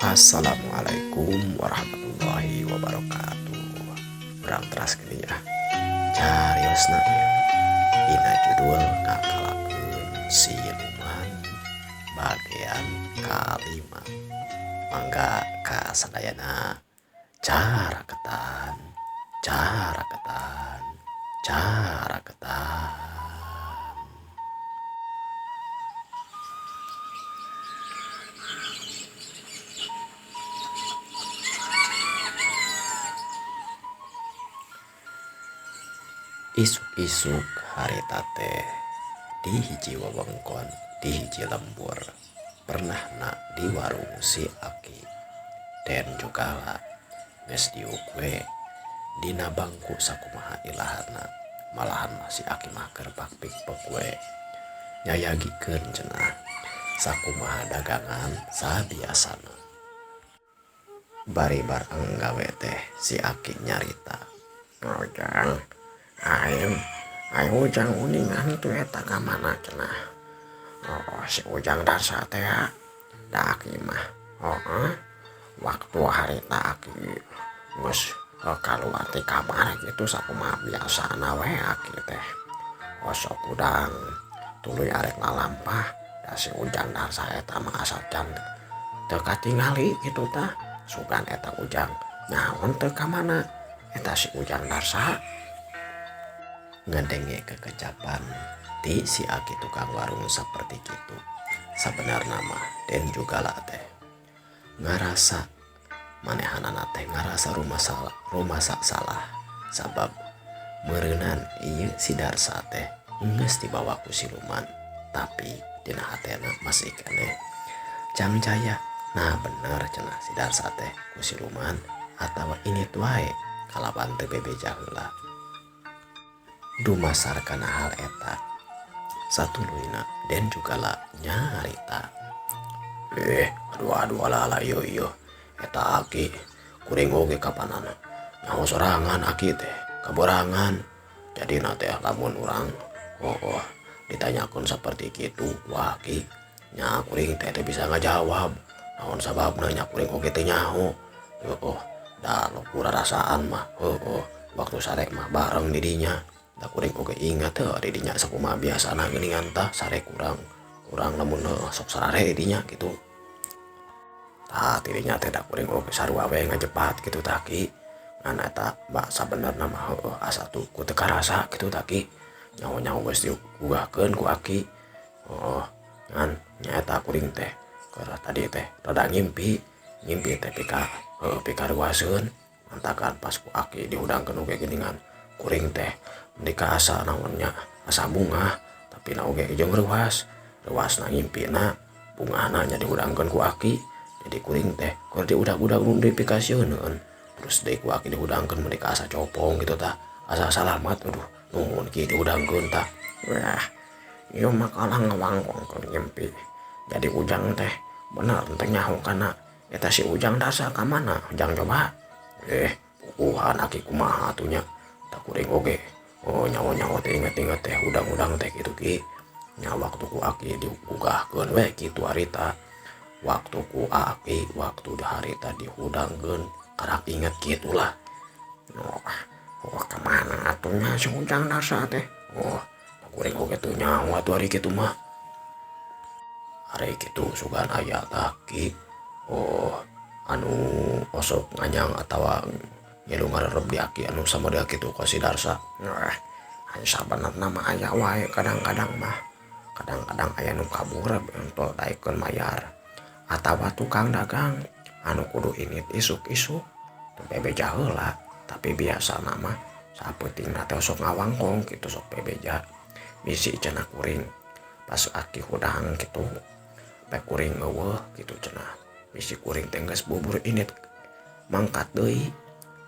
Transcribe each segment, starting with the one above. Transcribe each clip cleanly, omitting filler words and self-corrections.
Assalamualaikum warahmatullahi wabarakatuh. Urang teraskeun nya cariosna ieu. Dina judul ngakalakeun siluman bagian kalima. Mangga ka sadayana caraketan caraketan caraketan. Isuk-isuk harita teh di hiji wewengkon di hiji lembur pernahna di warung si Aki Den Jugala geus diuk we dina bangku sakumaha ilaharna malahan mah si Aki mah keur pakpikpek we nyayagikeun cenah sakumaha dagangan sabiasana. Bari bareng gawe teh si Aki nyarita. Ujang, aing, aing Ujang uningan tuh eta ka mana cenah. Oh, si Ujang Darsa teh da Aki mah. Oh, waktu harita Aki geus kaluar ti kamar gitu sakumaha biasana we Aki teh. Osok udang tuluy arek lalampah da si Ujang Darsa eta mah asa can teu katingali kitu tah. Sugan eta Ujang naon teu ka mana eta si Ujang Darsa. Ngadenge kekejapan ti si Aki tukang warung seperti kitu. Sabenarna mah Den Jugala teh ngarasa manehanana teh ngarasa rumasa salah sabab meureunan ieu si Darsa teh geus dibawa ku siluman tapi dina hatena masih keneh cangjaya. Nah bener cenah si Darsa teh ku siluman atawa ini wae kalawan teu bebeja heula. Dumasar kana hal eta satuluyna Den Jugala nyarita. Aduh aduh alah alah ieu ieu eta Aki kuring oge kapanana nyaho sorangan Aki teh kaborangan. Jadina teh lamun urang oh ditanyakeun saperti kitu wah Aki nya kuring teh teu bisa ngajawab. Naon sababna nya kuring oge teu nyaho. Heueuh da kurarasaan mah heueuh waktu sare mah bareng di dinya. Da kuring oge ingat heuh di dinya sakumaha biasana geuningan tah sare kurang kurang lamun heueuh sok sarare di dinya kitu. Tah ti dinya teh da kuring oge sarua we ngajepat kitu tah Ki. Ngan eta sabenerna mah heueuh asa tuh ku teu karasa kitu tah Ki. Nyaho-nyaho geus diugahkeun ku Aki. Heueuh ngan nya eta kuring teh keur tadi teh rada ngimpi, ngimpi teh pika heueuh pikaruaseun mantakan pas ku Aki dihudangkeun oge geuningan kuring teh mendika asa naon nya asa bungah tapi na oge jeung reuas. Reuasna ngimpina bungahna nya dihudangkeun ku Aki. Jadi kuring teh keur diudag-udag nu dipikasieun terus deui ku Aki dihudangkeun mendika asa copong gitu tah asa salamat aduh nuhun ki dihudangkeun tah. Wah ieu mah kalah ngawangkongkeun ngimpi. Jadi Ujang teh bener teh nyaho kana eta si Ujang Darsa ka mana Ujang coba. Puguhan Aki kumaha atuh nya tah kuring oge oh nyaho-nyaho teh inget-inget teh hudang-hudang teh kitu Ki. Nya waktu ku Aki diugahkeun we kitu harita. Waktu ku Aki waktu harita dihudangkeun karak inget kitulah. Oh, oh kemana atuh nya si Ujang Darsa teh. Oh kuring oge teu nyaho atuh ari kitu mah. Ari kitu sugan aya tah Ki. Oh anu osok nganyang atawa ngilu ngarerep di Aki anu samodel kitu ka si Darsa. Wah, aya sabenerna mah aya wae kadang-kadang mah. Kadang-kadang aya nu kabur entol daekeun mayar atawa tukang dagang anu kudu init isuk-isuk teu bebeja heula tapi biasana mah sapeutingna teh sok ngawangkong kitu sok bebeja bisi cenah kuring pas Aki hudang kitu bae kuring eueuh kitu cenah bisi kuring teh geus bubur init mangkat deui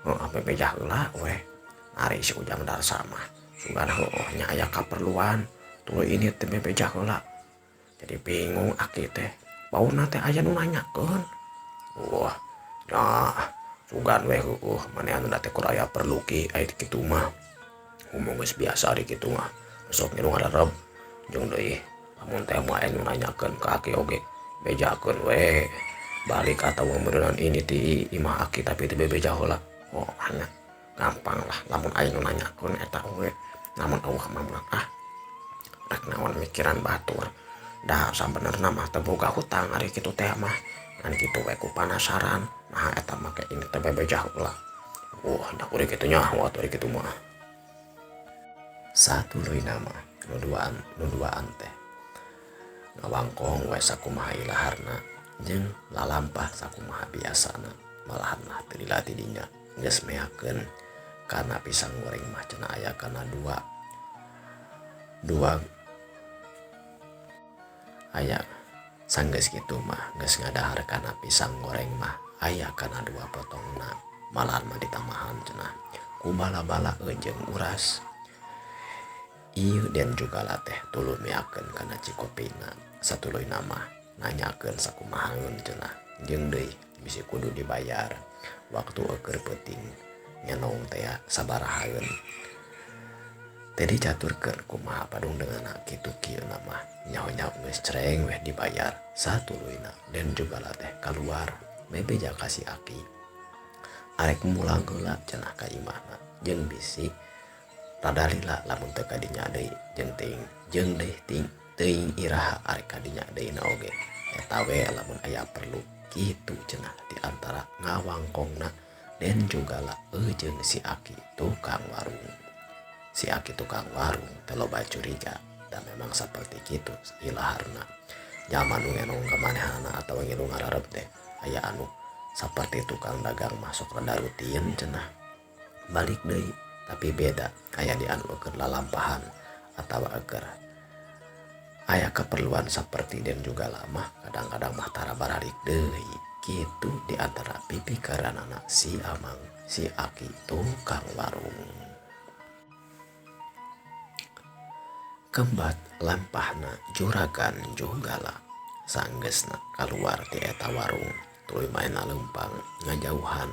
heueuh bebeja heula we. Ari si Ujang Darsa mah sugan heueuh nya aya kaperluan tuluy init teh bebeja heula. Jadi bingung Aki teh bauna teh aya nu nanyakeun. Wah nya sugan we heueuh manehanna teh kur aya perlu ki aya kitu mah. Ngomong geus biasa ari kitu mah sok ngilu ngarerep jeung deui lamun teh mah aya nu nanyakeun ka Aki oge bejakeun we. Balik atawa meureunan ini ti imah aki tapi teu bebeja heula. Oh nya gampang lah lamun aya nu nanyakeun eta oge lamun eueuh mah ah rek naon mikiran batur. Da sabenerna mah teu boga hutang ari kitu teh mah. Ngan kitu we ku panasaran. Nah eta make ini teh bebeja heula. Wah da kuring kitu nyaho atuh ari kitu mah. Satuluyna mah nu duaan teh ngawangkong we sakumaha ilaharna jeung lalampah sakumaha biasana malahan mah teu lila ti dinya geus meakeun kana pisang goreng mah cenah aya kana dua aya sanggeus kitu mah geus ngadahar kana pisang goreng mah aya kana dua potongna malahan mah ditambahan cenah ku bala-bala jeung uras. Ieu den juga lateh tuluy meakeun kana cikopina satuluyna mah nanyakeun sakumahaeun cenah jeung deui bisi kudu dibayar waktu eueur peuting ngenong teh sabarahaeun. Teu dicaturkeun kumaha padungdenganna kitu kieu mah nyaho-nyaho geus cereng weh dibayar satuluyna den juga lateh kaluar bebeja ka si aki arek mulang heula cenah ka imahna jeung bisi rada lila lamun teu kadinya deui jeung teuing jeung deui teuing iraha arek kadinya deui na oge eta we lamun aya perlu kitu cenah di antara ngawangkongna den juga la jeung si aki tukang warung. Si aki tukang warung teh loba curiga da memang saperti kitu ilaharna jalma nu ngenong ka manehna atawa ngilu ngararep teh aya anu saperti tukang dagang masuk rada rutin cenah balik deui tapi beda aya di anu keur lalampahan atawa keur aya keperluan saperti den juga lama kadang-kadang mah tara baralik deui kitu di antara pipikeranana si amang si aki tukang warung. Kembat lampahna juragan jugala sanggeusna kaluar ti eta warung tuluy maena leumpang ngajauhan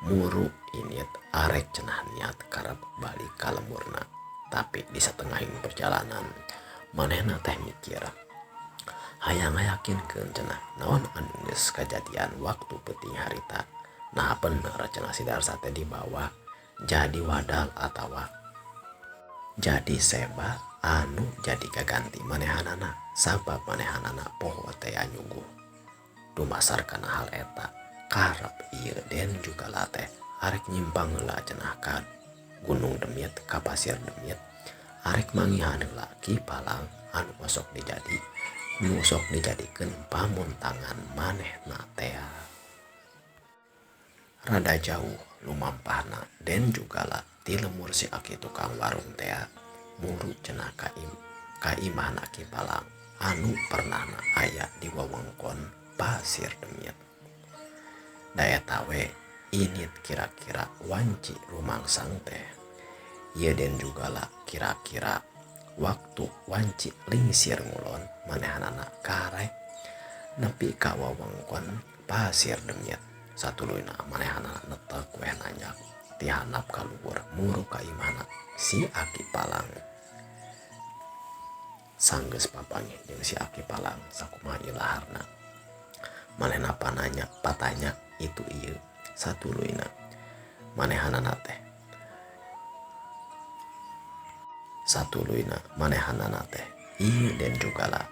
muru init arek cenah niat karep balik ka lemburna tapi di satengahing perjalanan manehna teh mikir hayang ngayakinkeun cenah naon anu geus kajadian waktu peuting harita nah bener cenah si Darsa teh dibawa jadi wadal atawa jadi seba anu jadi kaganti manehanana sabab manehanana poho teh nyuguh dumasar kana hal eta karep ieu den juga lateh arek nyimpang heula cenah ka gunung demit ka pasir demit arek manggihan heula Ki Palang anu osok dijadi nu sok dijadikeun pamuntangan manehna teh. Rada jauh lumampahna den juga la ti lemur si aki tukang warung teh muru cenah ka imahna Ki Palang anu pernahna aya di wewengkon pasir demit. Da eta we init kira-kira wanci rumangsang teh ieu den juga la kira-kira waktu wanci lingsir ngulon manehanana karek nepi ka wewengkon pasir demit. Satuluyna manehanana netek weh nanjak ti handap ka luhur muru ka imahna si aki Palang. Sanggeus papanggih jeung si aki Palang sakumaha ilaharna manehna pananya patanya itu ieu satuluyna manehanana teh satuluyna manehanana teh ieu den juga la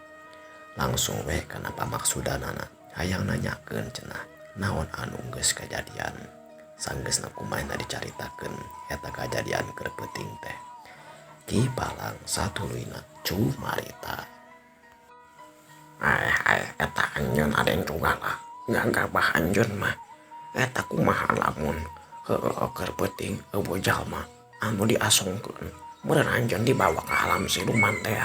langsung weh kana pamaksudanana hayang nanyakeun cenah naon anu geus kajadian sanggeusna kumaha dicaritakeun eta kajadian keur peuting teh Ki Palang satuluyna cumarita. Eta anjeun aden juga lah gagabah anjeun mah eta kumaha lamun heueuh keur peuting eueuh jalma anu diasongkeun meureun anjeun dibawa ka alam siluman teh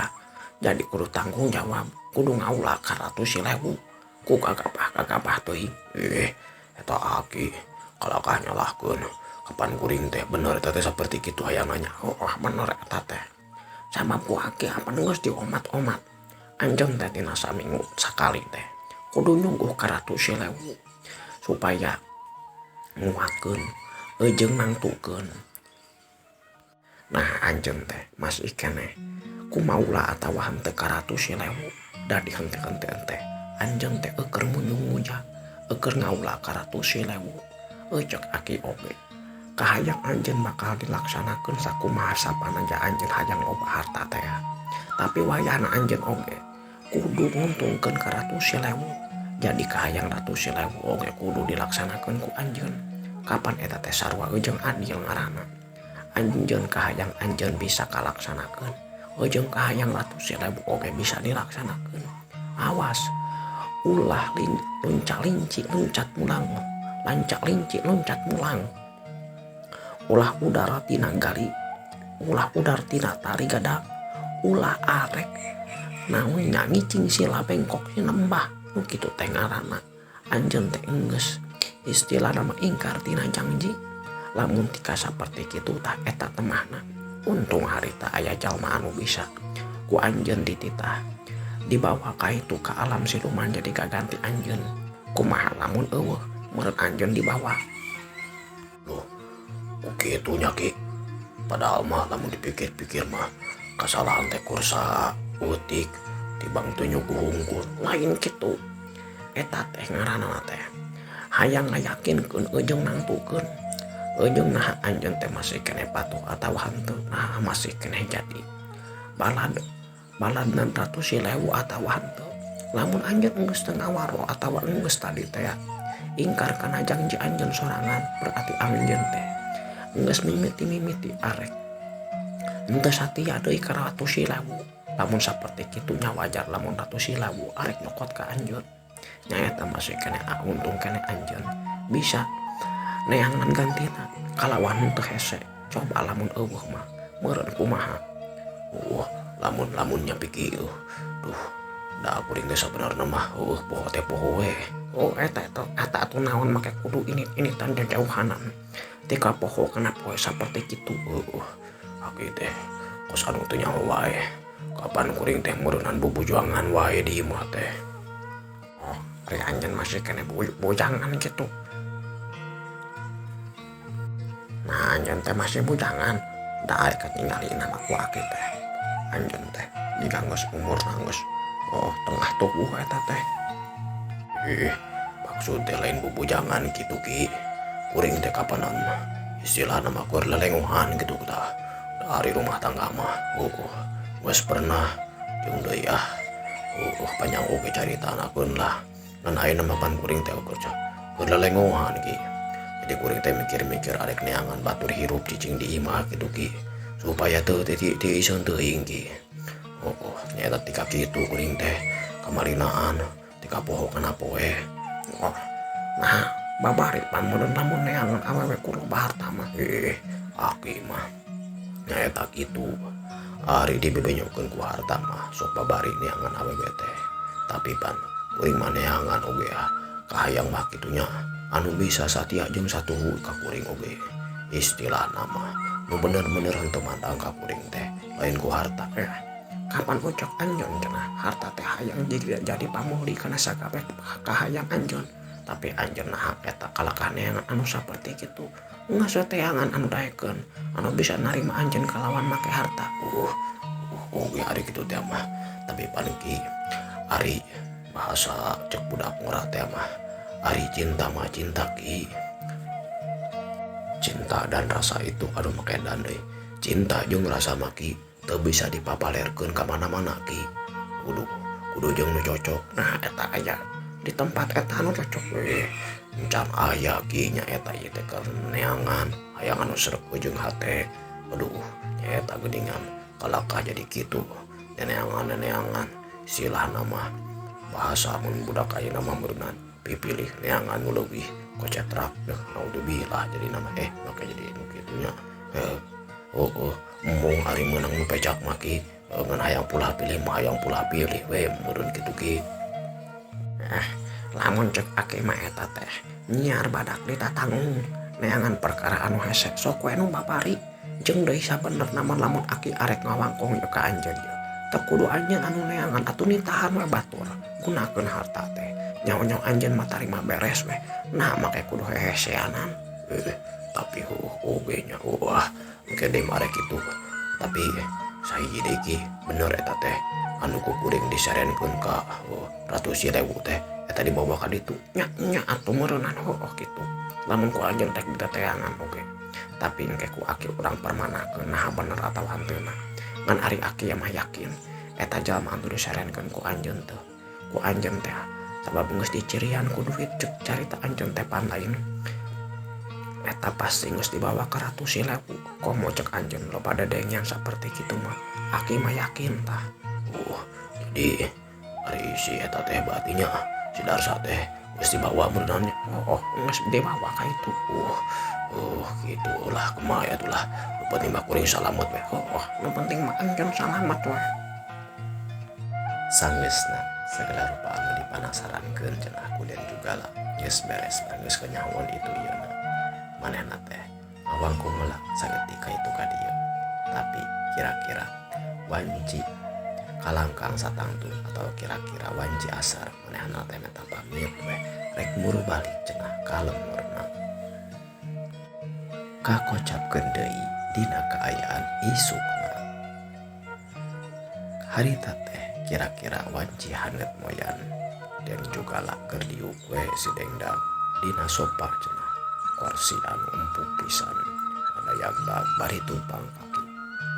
jadi kudu tanggung jawab kudu ngaula ka ratu silewu ku gagabah teuing. Eta aki kalakah nyalahkeun kapan kuring teh bener eta teh saperti kitu hayang nanya. Oh bener eta teh sabab ku aki apan geus diomat-omat anjeun teh tina saminggu sakali teh kudu nyuguh ka ratu silewu supaya nguatkeun jeung nangtukeun. Nah anjeun teh masih keneh kumaula atawa henteu ka ratu silewu da dihenteu-henteu teh anjeun teh keur munyung-muja Keur ngaula ka Ratu Silewu. Cek aki oge kahayang anjeun bakal dilaksanakeun sakumaha sapanaja anjeun hayang loba harta teh. Tapi wayahna anjeun oge kudu nguntungkeun ka Ratu Silewu. Jadi kahayang Ratu Silewu oge kudu dilaksanakeun ku anjeun. Kapan eta teh sarua jeung adil ngaranna. Anjeun kahayang anjeun bisa kalaksanakeun, jeung kahayang Ratu Silewu oge bisa dilaksanakeun. Awas ulah loncat linci loncat mulang, lancak linci loncat mulang. Ulah udara tina gali, ulah udar tina tari gadak, ulah arek naon ngicing sila bengkok nembah. Nu kitu teh ngaranna anjeun teh enggeus istilah nama ingkar tina janji. Lamun tika saperti kitu tah eta temahna. Untung harita aya jalma anu bisa ku anjeun dititah dibawa ka itu ka alam siluman jadi kaganti anjeun. Kumaha lamun eueuh meureun anjeun dibawa. Loh, ku kitu nya Ki. Padahal mah lamun dipikir-pikir mah kasalahan teh kursa utik tibang teu nyuguh hungkul. Lain kitu. Eta teh ngaranna teh hayang ngayakinkeun jeung nangtukeun. Jeung naha anjeun teh masih keneh patuh atawa henteu, nah masih keneh jadi balad baladna Ratu Silewu atawa henteu. Lamun anjeun geus teu ngawaro atawa geus tadi teh ingkar kana janji anjeun sorangan, berarti anjeun teh geus mimiti-mimiti arek henteu satia deui ka Ratu Silewu. Lamun saperti kitu nya wajar lamun Ratu Silewu arek nyokot ka anjeun. Nyaeta masih keneh untung keneh anjeun bisa neangan gantina kalawan henteu hese. Coba lamun eueuh mah meureun kumaha. Lamun-lamun nya pikir duh da kuring teh sabenerna mah poho teh poho we. Oh eta eta eta atuh naon make kudu ini tanda jauhanan tika poho kana poe saperti kitu. Aki teh kos anu teu nyaho wae kapan kuring teh meureunan bubujuangan wae di imah teh. Oh ari anjeun masih keneh bujangan kitu. Nah anjeun teh masih bujangan da ari katinggalina mah ku aki teh. Anjeun teh jika geus umur geus tengah tubuh eta teh. Maksud teh lain bubujangan kitu Ki. Kuring teh kapanan mah istilahna mah keur lelengohan kitu tah. Dari rumah tangga mah geus pernah jeung deui ah. Panjang oge caritanakeun lah. Ngan ayeuna mah pan kuring teh keur lelengohan Ki. Jadi kuring teh mikir-mikir arek neangan batur hirup cicing di imah kitu Ki. Supaya teu teu iseun teuing Ki. Nyaeta tika kitu kuring teh kamarinaan tika poho kana poe. Nah babari pan meureun lamun neangan awewe ku loba harta mah. Aki mah nyaeta kitu. Ari dibebenyokeun ku harta mah sok babari neangan awewe teh. Tapi pan kuring mah neangan oge ah kahayang mah kitunya anu bisa satia jeung satuhu ka kuring oge. Istilahna mah nu bener-bener henteu mandang ka kuring teh lain ku harta. Kapan ucap anjeun cenah harta teh hayang jadi pamuli kana sakabeh kahayang anjeun. Tapi anjeun naha eta kalakah neangan anu saperti kitu. Geus teangan anu daekeun anu bisa narima anjeun kalawan make harta. Oge ari kitu teh mah. Tapi paling ki ari bahasa cek budak ngora teh mah ari cinta mah cinta Ki. Cinta dan rasa itu aduh make dan deui. Cinta jeung rasa mah Ki teu bisa dipapalerkeun ka mana-mana Ki. Kudu jeung nu cocok. Nah eta aya di tempat eta anu cocok. Encan aya Ki nya eta ieu teh keur neangan hayang anu srek jeung hate. Aduh nya eta geuningan kalakah jadi kitu. Neangan-neangan silahna mah bahasa mun budak ayeuna mah meureunnan pipilih neangan nu leuwih kocetrak deh naudzubillah jadi nama make jadi nu kitu nya. Embung ari meunang nu pecak mah Ki ngan hayang pulah pilih mah hayang pulah pilih we meureun kitu Ki. Lamun cek aki mah eta teh nyiar badak ditatanggung neangan perkara anu hese sok we nu babari jeung deui sabenerna mah lamun aki arek ngawangkong ye ka anjeun ye teu kudu anjeun anu neangan atuh nitahan we batur gunakeun harta teh nyaho-nyaho anjeun mah tarima beres we nah make kudu heheseanan. Tapi oge nya wah engke deui mah arek kitu. Tapi sahiji deui Ki bener eta teh anu ku kuring disarenkeun ka Ratu Silewu teh Eta dibawa ka ditu nya nya atuh meureunan heueuh kitu. Lamun ku anjeun rek diteteangan oge. Tapi engke ku aki urang permanakeun naha bener atawa hanteuna. Ngan ari aki mah yakin eta jalma anu disarenkeun ku anjeun teh ku anjeun teh sabab geus dicirian ku duit cek carita anjeun teh pan lain eta pasti geus dibawa ka Ratu Silewu. Komo cek anjeun loba dedengean saperti kitu mah aki mah yakin tah. Jadi ari si eta teh berarti nya si Darsa teh geus dibawa beunang nya. Oh, geus dibawa ka itu. Kitu lah kumaha atuh lah. Nu penting mah kuring salamet we. Oh, nu penting mah anjeun salamet we. Sanggeusna sagala rupa anu dipanasarankeun cenah ku Den Jugala geus beres geus kanyahoan itu ieu na. Manehna teh ngawangkung heula saeutik ka itu ka dieu. Tapi kira-kira wanci kalangkang satangtu atau kira-kira wanci asar manehna teh menta pamit we rek muru balik cenah ka lemurna. Kakocapkeun deui dina kaayaan isukna. Harita teh kira-kira wanci haneut moyan Den Jugala keur diuk we si Dengdang dina sopa cenah kursi anu empuk pisan ngadayagdag bari tumpang kaki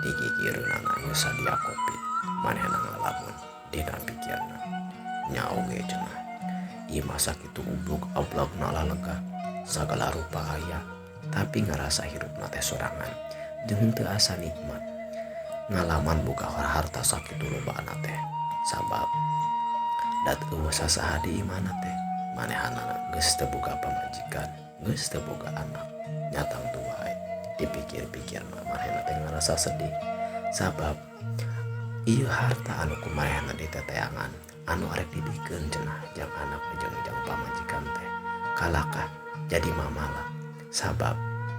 digigireunana geus sadia kopi manehna ngalamun dina pikirna nya oge cenah imah sakitu ublug ablagna lalega sagala rupa aya tapi ngarasa hirupna teh sorangan jeung teu asa nikmat ngalaman boga harta sakitu lobana teh sabab dat eueuh sasaha di imahna teh manehanana geus teu boga pamajikan geus teu boga anak nyatang tu wae dipikir-pikir mah manehna teh ngarasa sedih sabab ieu harta anu ku manehna diteteangan anu arek dibikeun cenah jang anak jeung jang pamajikan teh kalakah jadi mamala sabab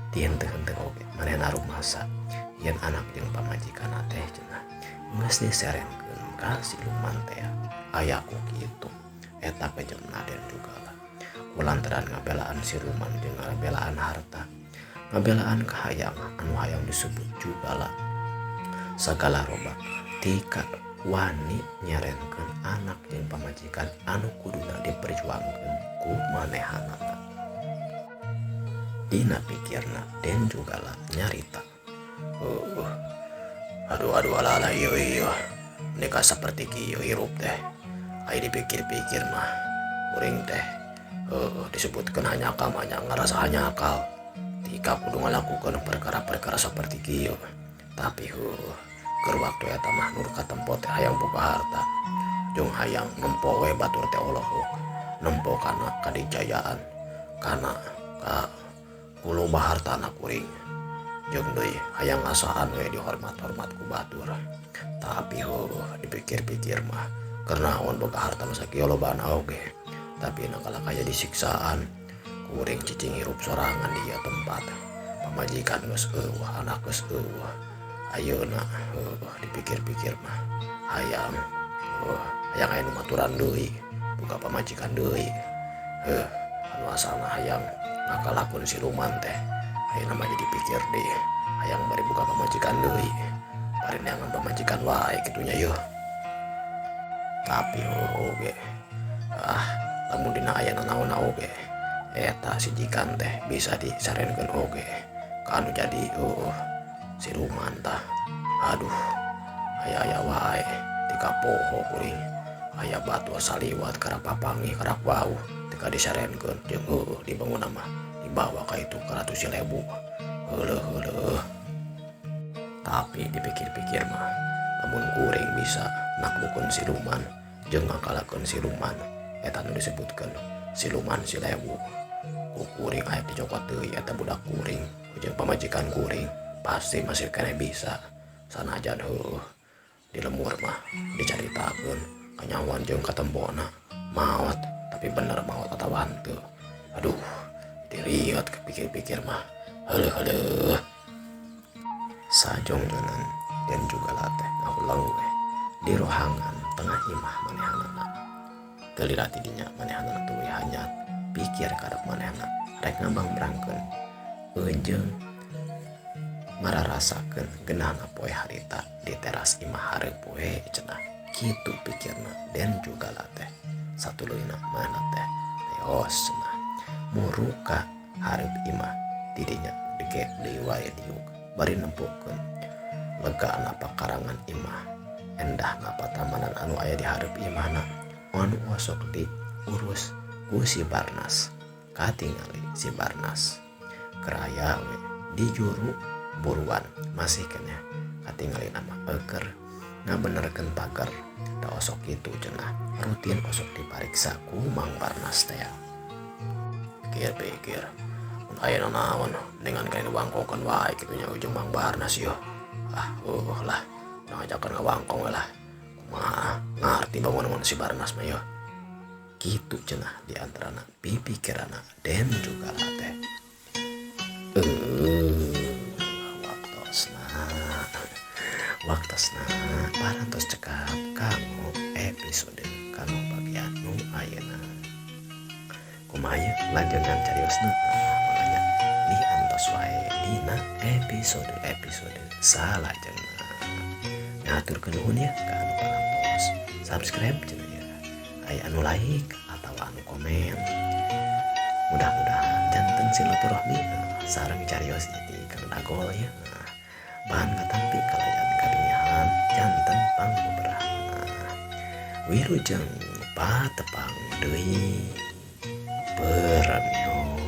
ti henteu-henteu oge manehna rumasa yen anak jeung pamajikan teh cenah geus diserenkeun ka siluman teh aya ku kitu eta kejemna Den Jugala kulantaran ngabelaan siluman jeung ngabelaan harta ngabelaan kahayang anu hayang disebut Jugala sagala roba tika wani nyerenkeun anak jeung pamajikan anu kuduna diperjuangkeun ku manehanana. Dina pikirna Den Jugala nyarita aduh aduh alah alah ieu ieu nikah saperti kieu hirup teh ai dipikir-pikir mah kuring teh disebutkeun hanyakal mah nya ngarasa hanyakal tika kudu ngalakukeun perkara-perkara saperti kieu tapi keur waktu eta mah nur katempo teh hayang boga harta jeung hayang nempo we batur teh olohok nempo kana kadijayaan kana ka kuloba hartana kuring jeung deui hayang ngasaan we dihormat-hormat ku batur tapi dipikir-pikir mah keur naon boga harta mah sakieu lobana oge tapi na kalakah jadi siksaan kuring cicing hirup sorangan di ieu tempat pamajikan geus eueuh anak geus eueuh ayeuna dipikir-pikir mah hayang hayang aya nu maturan deui boga pamajikan deui anu asalna hayang ngakalakon siluman teh ayeuna mah jadi pikir deui hayang bari boga pamajikan deui bari neangan pamajikan wae kitu nya yeuh tapi oge lamun dina aya nanaon oge eta si jikan teh bisa disarenkeun oge ka anu jadi siluman tah aduh aya-aya wae tika poho kuring aya batu saliwat karak papanggih karak wauh tika disarenkeun jeung dibangun mah dibawa ka itu ka Ratu Silewu heuleuh heuleuh tapi dipikir-pikir mah lamun kuring bisa naklukeun siluman jeung ngakalakeun siluman eta nu disebutkeun siluman Silewu ku kuring aya dicokot deui eta budak kuring jeung pamajikan kuring pasti masih keneh bisa sanajan di lemur mah dicaritakeun kanyahoan jeung katempona maot tapi bener maot atawa henteu aduh diriot kepikir-pikir mah heuleuh heuleuh sajongjonan Den Jugala teh ngahuleng we di rohangan tengah imah manehanana teu lila ti dinya manehanana tuluy hanyat pikir karep manehna rek ngabangbrangkeun jeung ngararasakeun geunahna poe harita di teras imah hareup we cenah kitu pikirna Den Jugala teh. Satuluyna manehna teh leos cenah muru ka hareup imah di dinya degek deui wae diuk bari nempokeun legana pakarangan imah endahna patamanan anu aya di hareup imahna anu osok diurus ku si Barnas katingali si Barnas keur aya we di juru buruan masih keneh katingali mah euker ngabenerkeun pager da osok kitu cenah rutin osok dipariksa ku Mang Barnas tea. Pikir-pikir mun aya nanaon dengan kaya wangkongkeun wae kitu nya ujung Mang Barnas yeuh. Ah heuh lah urang ajakan ngawangkong we lah kumaha ngarti bangun-bangun si Barnas mah yeuh. Kitu cenah di antarana pipikiranna Den juga lah teh. Waktosna waktosna parantos cekap kanggo episode kanggo bagian nu ayeuna. Kumaha yeuh lanjengan cariosna? Makanya diantos wae dina episode-episode salajengna. Ngaturkeun nuhun ya ka anu parantos subscribe cenah ya. Aya anu like atawa anu komen. Mudah-mudahan janten silaturahmi sareng carios ti Kang Dagol ya. Bahan katampi kalayan kabingihan janten pangbeberahna. Wilujeng patepang deui. Peremios.